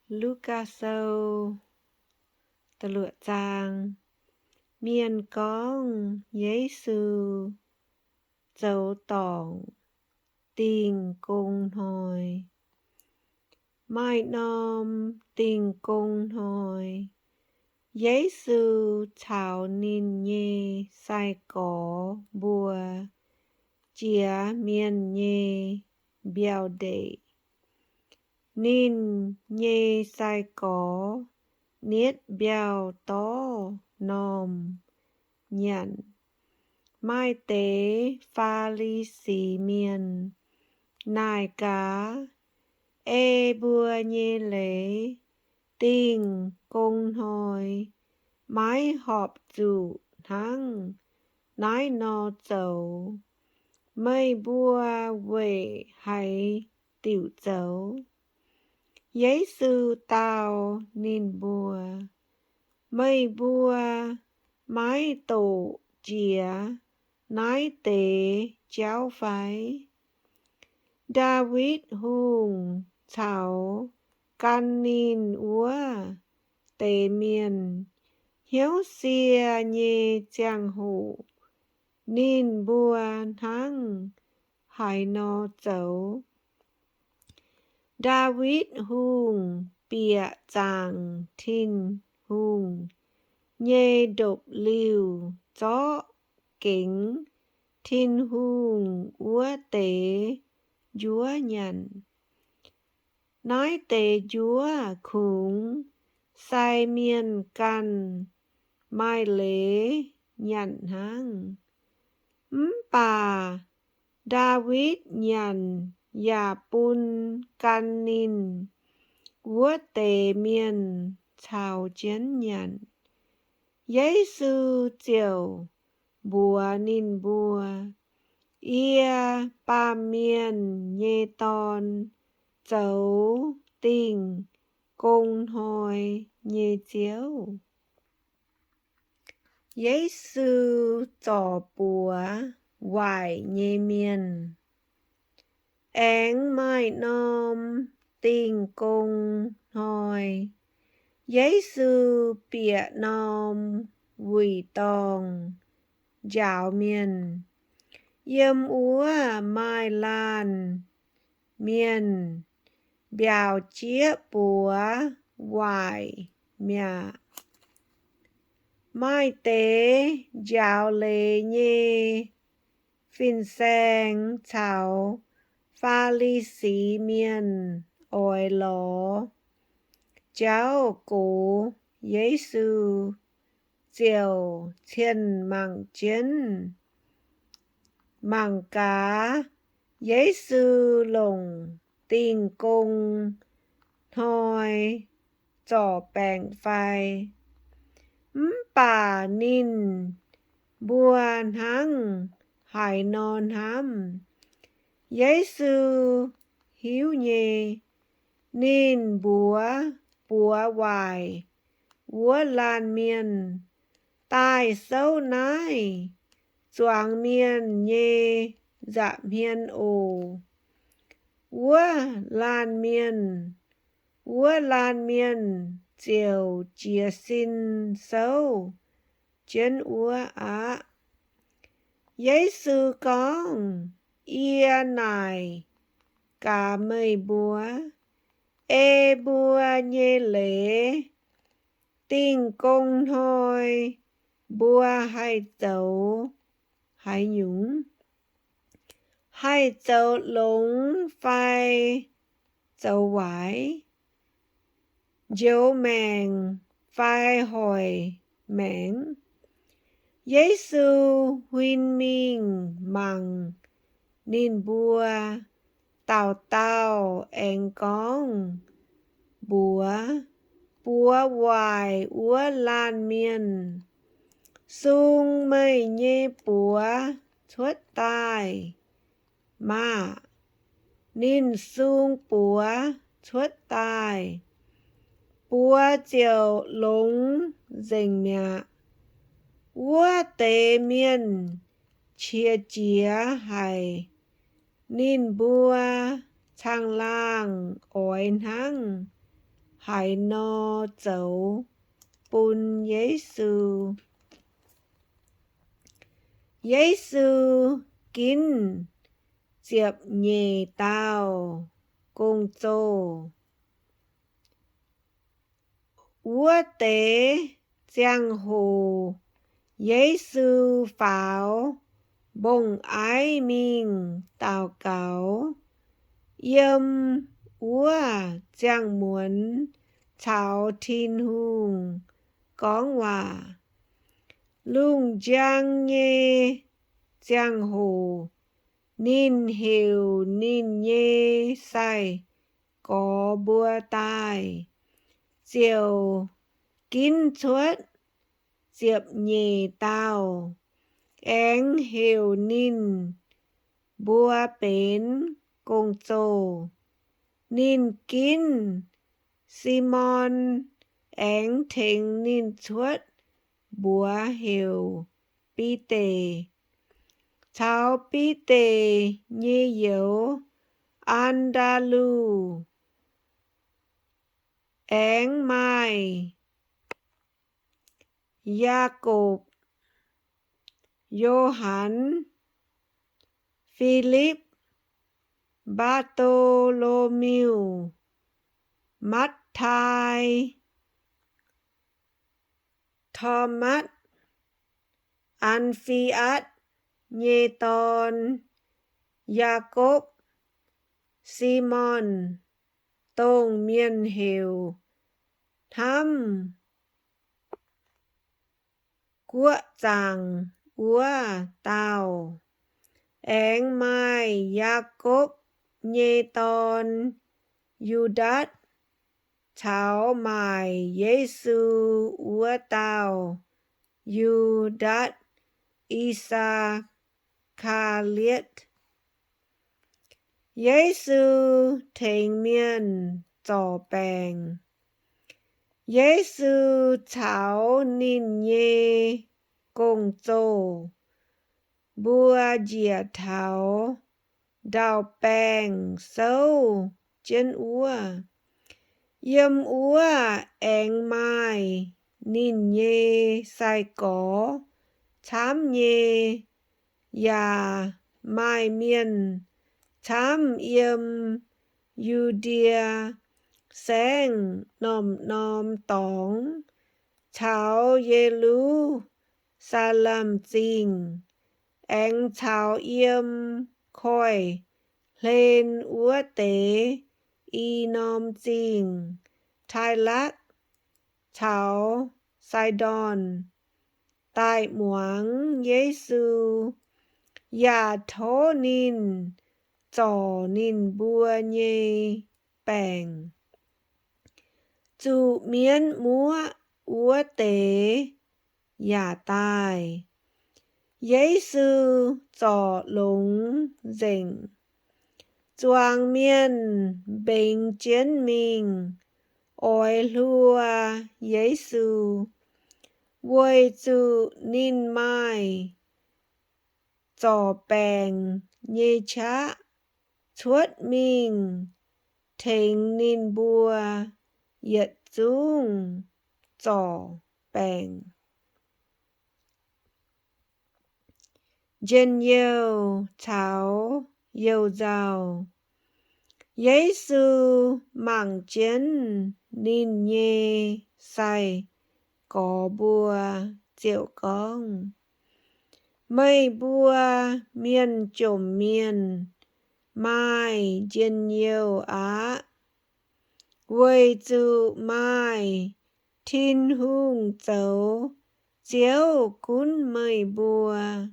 Lugaa Sou, da'luoqc zaang. Mienh gorngv Yesu zoux dorngc Dingh Gong Hnoi. Maaih norm Dingh Gong Hnoi, Yesu caux ninh nyei sai-gorx mbuo jiex mienh nyei mbiauh ndeic. Ninh nyei sai-gorx nietv mbiauh dorv normh nyanc. Maaih deix Faa^li^si Mienh naaic gaax, Ei mbuo nyei leiz Dingh Gong Hnoi maiv horpc zuqc hnangv naaiv nor zoux. Meih mbuo weic haaix diuc zoux? Yesu dau ninh mbuo, Meih mbuo maiv doqc jiex naaiv deix jauv fai? Ndaawitv Hungh caux gan ninh wuov deix mienh hnyouv sie nyei ziangh hoc ninh mbuo hnangv haaix nor zoux? Ndaawitv Hungh bieqc zaangc Tin-Hungh nyei ndopv-liuh zorqv gengx Tin-Hungh wuov deix njuov nyanc. Naaiv deix njuov kungx sai mienh ganh maaih leiz nyanc hnangv. Mv baac Ndaawitv nyanc yaac bun gan ninh wuov deix mienh caux jienv nyanc. Yesu ziouc mbuox ninh mbuo, Yie, Baamh Mienh nyei Dorn, zoux Dingh Gong Hnoi nyei Ziouv. Yesu Zorc Buoz Waaic Nyei Mienh. Aengx maaih norm Dingh Gong Hnoi, Yesu bieqc norm wuic dorngh njaaux mienh. Yiem wuov maaih laanh mienh mbiaauc jieqv buoz waaic mi'aqv. Maaih deix njaaux leiz nyei fin-saeng caux Faa^li^si Mienh oix lorz jauv gox Yesu, ziouc cien mangc jienv. Mangc gaax, Yesu longc Dingh Gong Hnoi zorc baengc fai. Mv baac ninh mbuo hnangv haaix nor hnamv, Yesu hiuv nyei. Ninh mbuox buoz waaic wuov laanh mienh, Daaih souv naaiv zuangx mienh nyei nza'hmien oc. Wuov laanh mienh, wuov laanh mienh ziouc jiez sin souv jienv wuov aqv. Yesu gorngv, Yie naaic gaax meih mbuo, ei mbuo nyei leiz Dingh Gong Hnoi mbuo haih zoux haaix nyungc? Haih zoux longx fai zoux waaic? Njoux maengc fai hoic maengc? Yesu huin mingh mangc ninh mbuo. Dauh dauh aengx gorngv mbuox buoz waaic wuov laanh mienh, Sung meih nyei buoz cuotv daaih maah! Ninh sung buoz cuotv daaih, buoz ziouc longx nzengc mi'aqv. Wuov deix mienh qiex jiez haic. Ninh mbuo caangh laangh oix hnangv haaix nor zoux bun Yesu. Yesu ginv ziepc nyeic dauh gong-zoh. Wuov deix ziangh hoc Yesu faaux mbong-aiv mingh daux gaux. Yiem wuov ziangh muonz caux Tin-Hungh gorngv waac. Lungh njang nyei ziangh hoc ninh heuc ninh nyei sai-gorx mbuo daaih, ziouc ginv cuotv ziepc nyeic dauh, aengx heuc ninh mbuo benx gong-zoh. Ninh ginv Simon aengx tengx ninh cuotv mbuox heuc Bide, caux Bide nyei youz, An^ndaa^lu, aengx maaih Yaakopv, Yo^han, Filipv, Mbaa^to^lo^miu, Matv^tai, Tomatv, An^fi^atv nyei dorn, Yaakopv, Simon, dongh mienh heuc Hnamv Guoqv Zaangc wuov dauh, aengx maaih Yaakopv nyei dorn, Yu^ndaatc, caux maaic Yesu wuov dauh, Yu^ndaatc I^saa^kaa^li^otv. Yesu tengx mienh zorc baengc. Yesu caux ninh nyei gong-zoh mbuo njiec taux ndau-baengh souv jienv wuov. Yiem wuov aengx maaih ninh nyei sai-gorx camv nyei, yaac maaih mienh camv yiem Yu^ndie Saengv norm-norm dorngx caux Ye^lu^saa^lem Zingh, aengx caux yiem koiv-hlen wuov deix i norm zingh, Taailakv caux Saidon, daaih muangx Yesu, yaac tov ninh zorc ninh mbuo nyei baengc. Zuqc mienv muoqv wuov deix yaac daaih. Yesu zorc longx nzengc. Zuangx mienh mbengx jienv mingh oix hluo Yesu, weic zuqc ninh maaih zorc baengc nyei qaqv cuotv mingh tengx ninh mbuo yietc zungv zorc baengc. Njien-youh caux you-nzauh. Yesu mangc jienv ninh nyei sai-gorx mbuo ziouc gorngv, Meih mbuo mienh jomc mienh maaih njien-youh aqv, weic zuqc maaih Tin-Hungh zoux Ziouv gunv meih mbuo.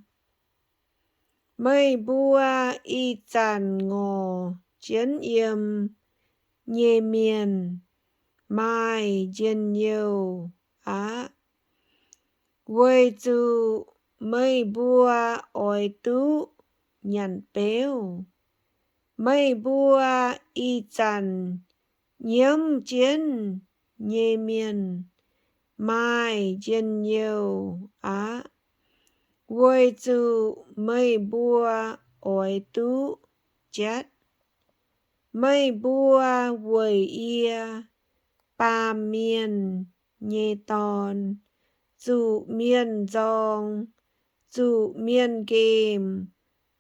Meih mbuo ih zanc ngorc jienv yiem nyei mienh maaih njien-youh aqv, weic zuqc meih mbuo oix duqv nyanc beuv. Meih mbuo ih zanc nyiemv jienv nyei mienh maaih njien-youh aqv, weic zuqc meih mbuo oix duqv jatv. Meih mbuo weic yie ndaam mienh nyei dorn, zuqc mienh nzorng, zuqc mienh nqemh,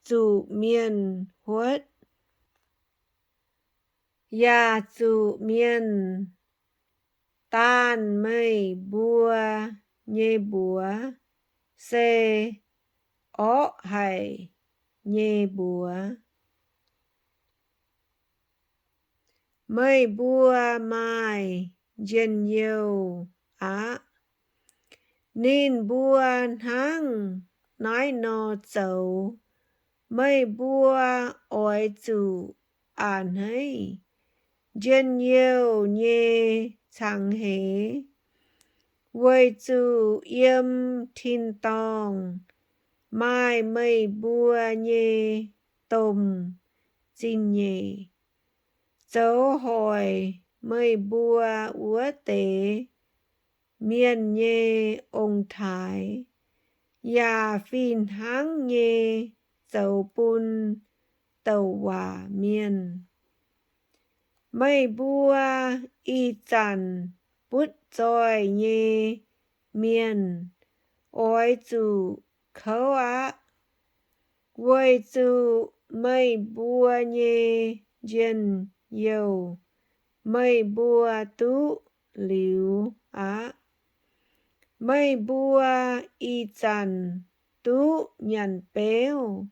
zuqc mienh huotv, yaac zuqc mienh daanh meih mbuo nyei mbuox se orqv haic nyei mbuox. Meih mbuo maaih njien-youh aqv. Ninh mbuo hnangv naaiv nor zoux, meih mbuo oix zuqc a'hneiv njien-youh nyei cangx heix, weic zuqc yiem tin-dorngh maaih meih mbuo nyei domh zingh nyeic, zoux hoic meih mbuo wuov deix mienh nyei ong-taaix, yaac fih hnangv nyei zoux bun douc waac mienh. Meih mbuo ih zanc butv zoih nyei mienh oix zuqc kouv aqv, weic zuqc meih mbuo nyei njien-youh meih mbuo duqv liuz aqv. Meih mbuo ih zanc duqv nyanc beuv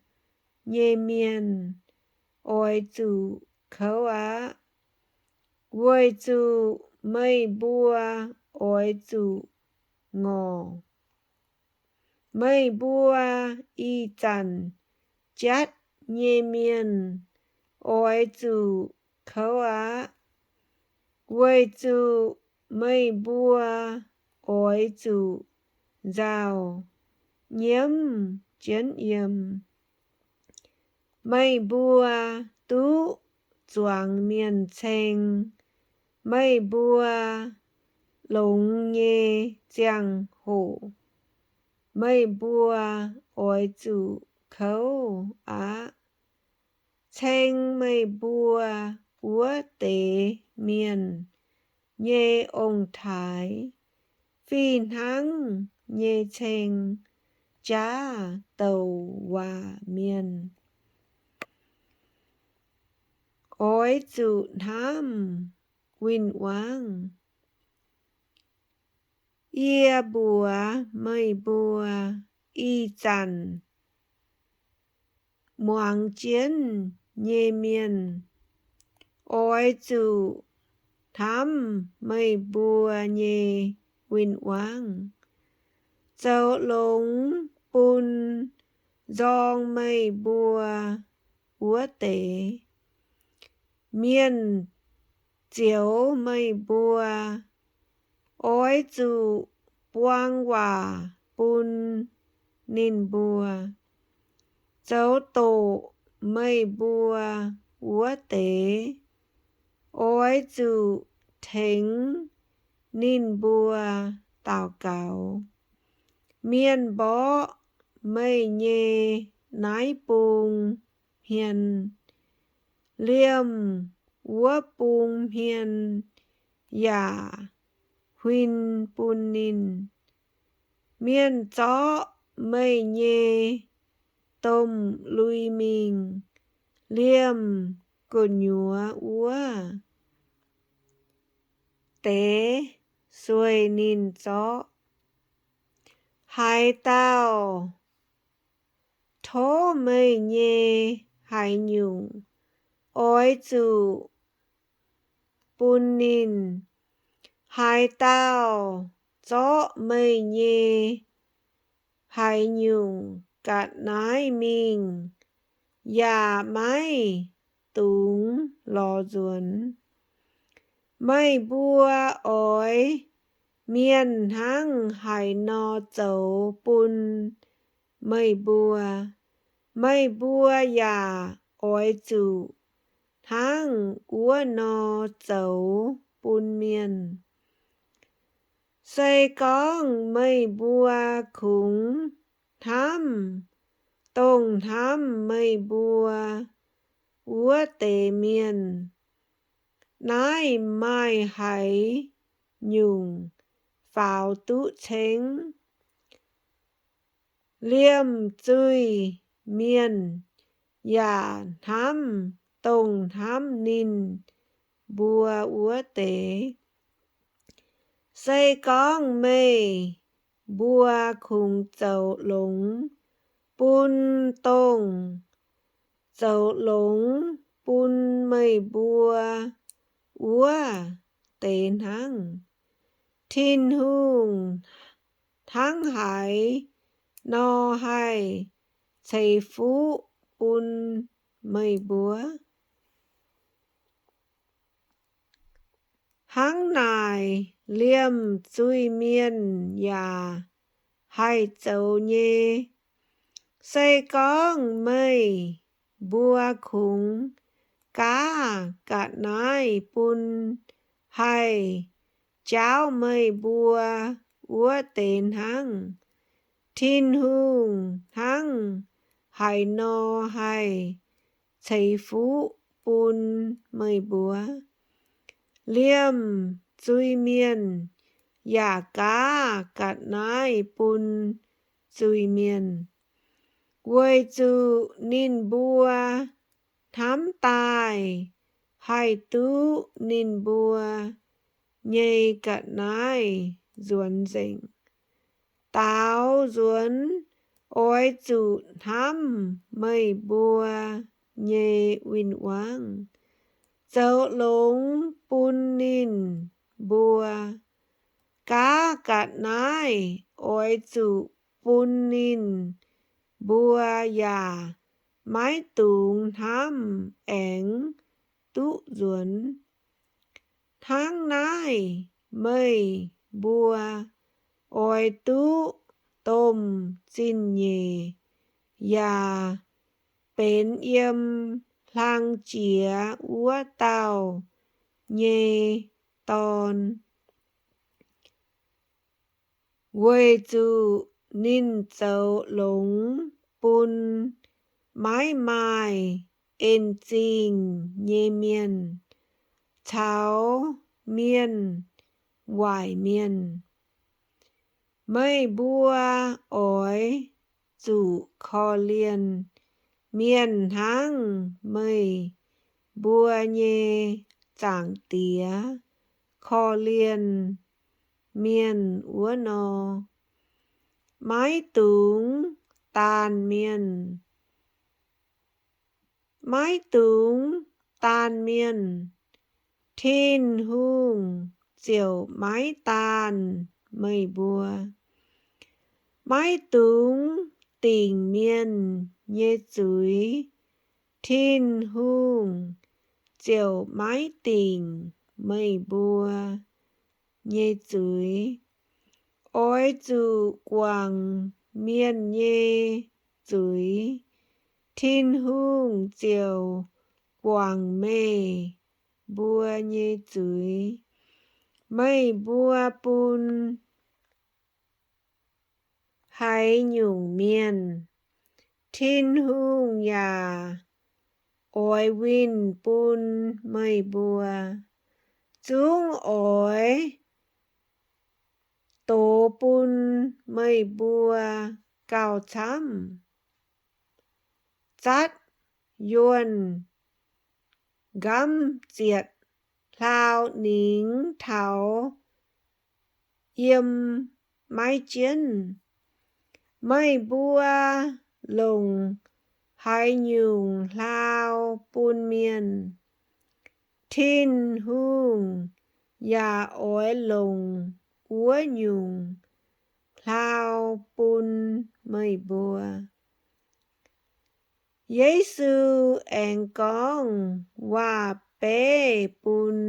nyei mienh oix zuqc kouv aqv, weic zuqc meih mbuo oix zuqc ngorc. Meih mbuo ih zanc jatv nyei mienh oix zuqc kouv aqv, weic zuqc meih mbuo oix zuqc nzauh nyiemv jienv yiem. Meih mbuo duqv zuangx mienh ceng meih mbuo longx nyei ziangh hoc, meih mbuo oix zuqc kouv aqv. Ceng meih mbuo wuov deix mienh nyei ong-taaix fih hnangv nyei ceng jaav douc waac mienh. Oix zuqc hnamv win-wangv. Yie mbuox meih mbuo, ih zanc muangx jienv nyei mienh, oix zuqc hnamv meih mbuo nyei win-wangv, zoux longx bun nzorng meih mbuo wuov deix. Mienh zioux meih mbuo, oix zuqc buang waac bun ninh mbuo. Zoux doqc meih mbuo wuov deix, oix zuqc tengx ninh mbuo daux gaux. Mienh mborqv meih nyei naaiv bung hmien, liemh wuov bung hmien yaac huin bun ninh. Mienh zorqv meih nyei domh lui mingh, liemh gu'nyuoz wuov deix sueih ninh zorqv. Haaix dauh tov meih nyei haaix nyungc, oix zuqc bun ninh. Haaix dauh zorqv meih nyei haaix nyungc ga'naaiv mingh, yaac maiv dungx lorz nzuonx. Meih mbuo oix mienh hnangv haaix nor zoux bun meih mbuo, meih mbuo yaac oix zuqc hnangv wuov nor zoux bun mienh. Se gorngv meih mbuo kungx hnamv dongh hnamv meih mbuo wuov deix mienh, naaiv maaih haiz nyungc faaux duqv ceng. Liemh zuiz-mienh yaac hnamv dongh hnamv ninh mbuo wuov deix. Se gorngv meih mbuo kungx zoux longx bun dongh zoux longx bun meih mbuo wuov deix hnangv, Tin-Hungh hnangv haaix nor haih ceix fuqv bun meih mbuo? Hnangv naaic, liemh zuiz-mienh yaac haih zoux nyei. Se gorngv meih mbuo kungx gaav ga'naaiv bun haih jaauv meih mbuo wuov deix hnangv, Tin-Hungh hnangv haaix nor haih ceix fuqv bun meih mbuo? Liemh zuiz-mienh yaac gaav ga'naaiv bun zuiz-mienh, weic zuqc ninh mbuo hnamv daaih haih duqv ninh mbuo nyei ga'naaiv nzuonx nzengc. Daaux nzuonx oix zuqc hnamv meih mbuo nyei win-wangv, zoux longx bun ninh mbuo. Gaav ga'naaiv oix zuqc bun ninh mbuo yaac maiv dungx hnamv aengx duqv nzuonx. Hnangv naaiv, meih mbuo oix duqv domh zingh nyeic yaac benx yiem hlang jiex wuov dauh nyei dorn, weic zuqc ninh zoux longx bun maiv maaih en-zingh nyei mienh caux mienh waaic mienh. Meih mbuo oix zuqc korv-lienh mienh hnangv meih mbuo nyei Zaangc Diex korv-lienh mienh wuov nor. Maiv dungx daanh mienh. Maiv dungx daanh mienh, Tin-Hungh ziouc maiv daanh meih mbuo. Maiv dungx dingc mienh nyei zuiz, Tin-Hungh ziouc maiv dingc meih mbuo nyei zuiz. Oix zuqc guangc mienh nyei zuiz, Tin-Hungh ziouc guangc meih mbuo nyei zuiz. Meih mbuo bun haaix nyungc mienh, Tin-Hungh yaac oix winh bun meih mbuo. Zungv oix dox bun meih mbuo gauh camv, zatv yuonh nqamv zietc hlaau ningx taux yiem maiv jienv. Meih mbuo longc haaix nyungc hlaau bun mienh, Tin-Hungh yaac oix longc wuov nyungc hlaau bun meih mbuo. Yesu aengx gorngv waac-beiv bun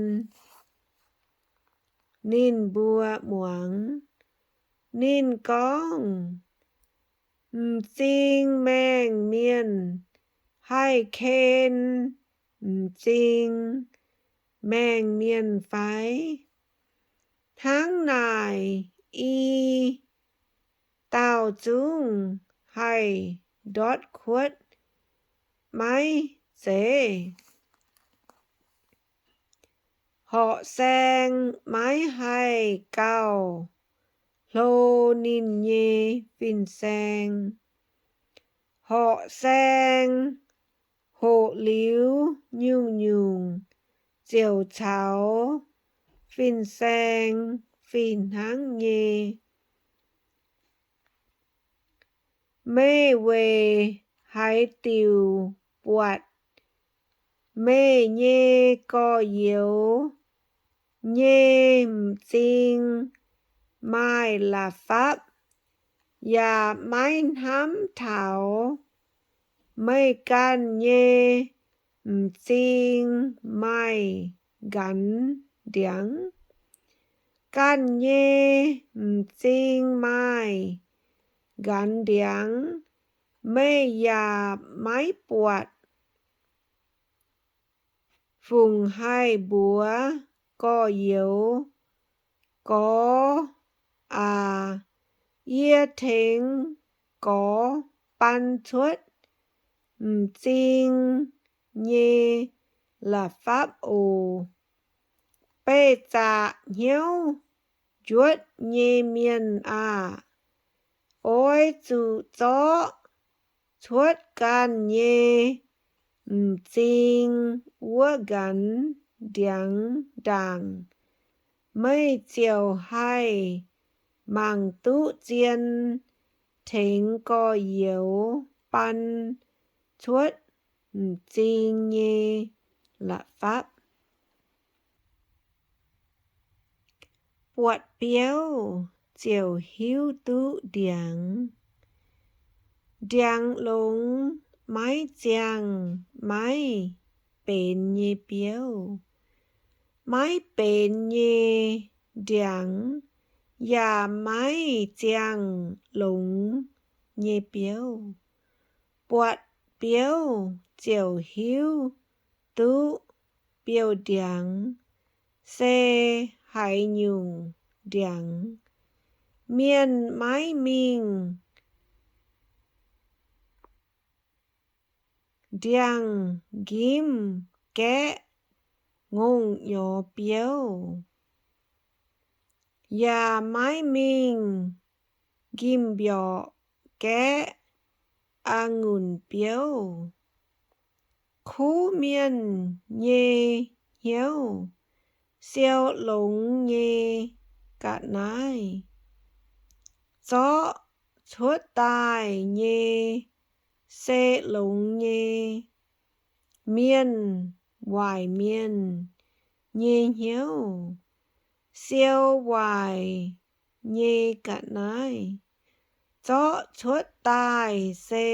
ninh mbuo muangx. Ninh gorngv, M'zing maengh mienh haih ken m'zing maengh mienh fai? Hnangv naaic, i dauh zungv haih ndortv kuotv maiv zeiz? Horqc saeng maiv haih gauh hlo ninh nyei fin-saeng. Horqc saeng hoqc liuz nyungc-nyungc ziouc caux fin-saeng fih hnangv nyei. Meih weic haaix diuc buatc meih nyei gorx-youz nyei m'zing maaih la'fapv, yaac maiv hnamv taux meih ganh nyei m'zing maaih nqanx ndiangx? Ganh nyei m'zing maaih nqanx ndiangx meih yaac maiv buatc. Fungc haih mbuox gorx-youz, Gorx aac, yie tengx gorx ban cuotv m'zing nyei la'fapv oc. Beih zaqc hnyouv njuotv nyei mienh aah! Oix zuqc zorqv cuotv ganh nyei m'zing wuov nqanx ndiangx ndaangc, meih ziouc haih mangc duqv zien tengx gorx-youz ban cuotv m'zing nyei la'fapv. Buatc biouv ziouc hiuv duqv ndiangx. Ndiangx longx maiv ziangh maiv benx nyei biouv. Maiv benx nyei ndiangx yaac maiv ziangh longx nyei biouv. Buatc biouv ziouc hiuv duqv biouv-ndiangx se haaix nyungc ndiangx. Mienh maiv mingh ndiangx-nqimv gaeqv ngongh-nyorx biouv, yaac maiv mingh nqimv-mbiorqc gaeqv a'ngunc biouv. Kuv mienh nyei hnyouv siou longx nyei ga'naaiv, zorqv cuotv daaih nyei se longx nyei. Mienh waaic mienh nyei hnyouv siou waaic nyei ga'naaiv, zorqv cuotv daaih se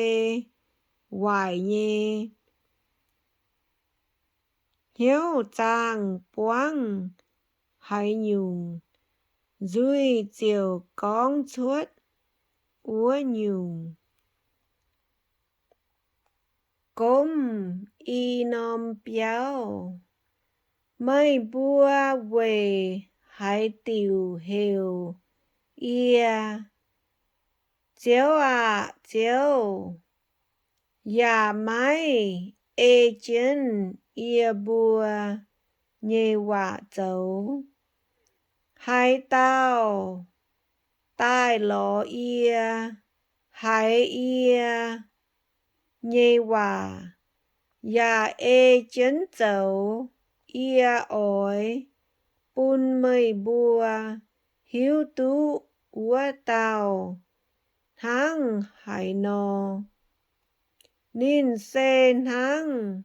waaic nyei. Hnyouv zaangh buangv haaix nyungc, nzuih ziouc gorngv cuotv wuov nyungc. Gomv i norm biauv. Meih mbuo weic haaix diuc heuc yie, Ziouv aah, Ziouv, yaac maiv ei jienv yie mbuo nyei waac zoux? Haaix dauh daaih lorz yie, haiz yie nyei waac, yaac ei jienv zoux, yie oix bun meih mbuo hiuv duqv wuov dauh hnangv haaix nor. Ninh se hnangv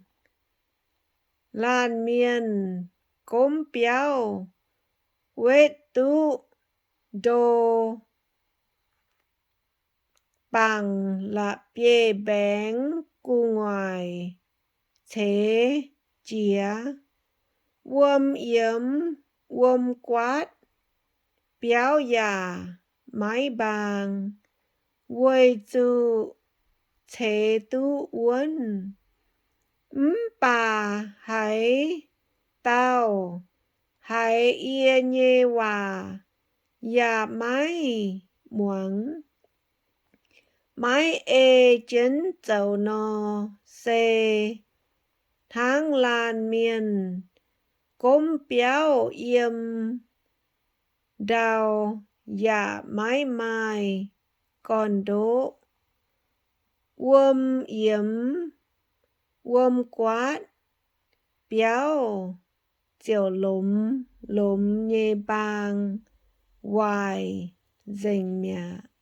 laanh mienh gomv biauv, wetv duqv ndo bangc la'bieiv-mbaengx gu'nguaaic ceix jiez, wuom yiemx wuom guaatv, biauv yaac maiv mbaang, weic zuqc ceix duqv wuonv. Mv baac haaix dauh haiz yie nyei waac yaac maiv muangx, maiv ei jienv zoux nor, se hnangv laanh mienh Gomv biauv yiem ndau yaac maiv maaih gorn-ndoqv. Wuom yiemx wuom guaatv biauv ziouc lomz lomz nyei mbaang waaic nzengc mi'aqv.